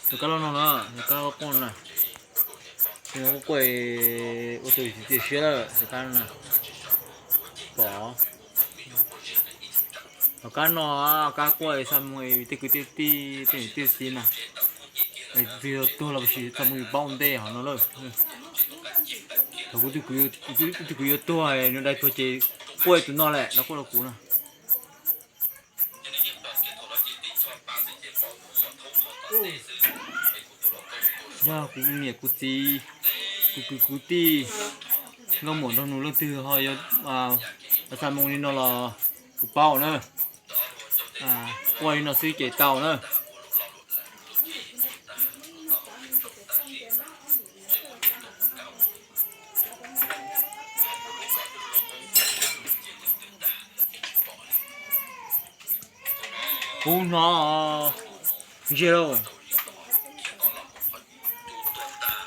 Tus kab loj no na, tus kab loj quaj na, quaj ua tus tiag siab lawm tus kab no na. Pom, tus kab no, kab quaj xa moo tej kwv tej tij tej niam tej txiv na, twg yuav tuag los sis xa moo yus paub ua ntej hov no lawm. Thaum kuv twg kwv yuav tuag, nws dai tuag ces quaj tus no lawm los quaj rau kuv no. Yog kuv niam kuv txiv, kuv kwv kuv tij, nkauj muam nraug nus leej twg ho yuav xa moo li no los kuv paub na. Quaj li no xwb ces tau na. Kuv hnov ntsiag lauj.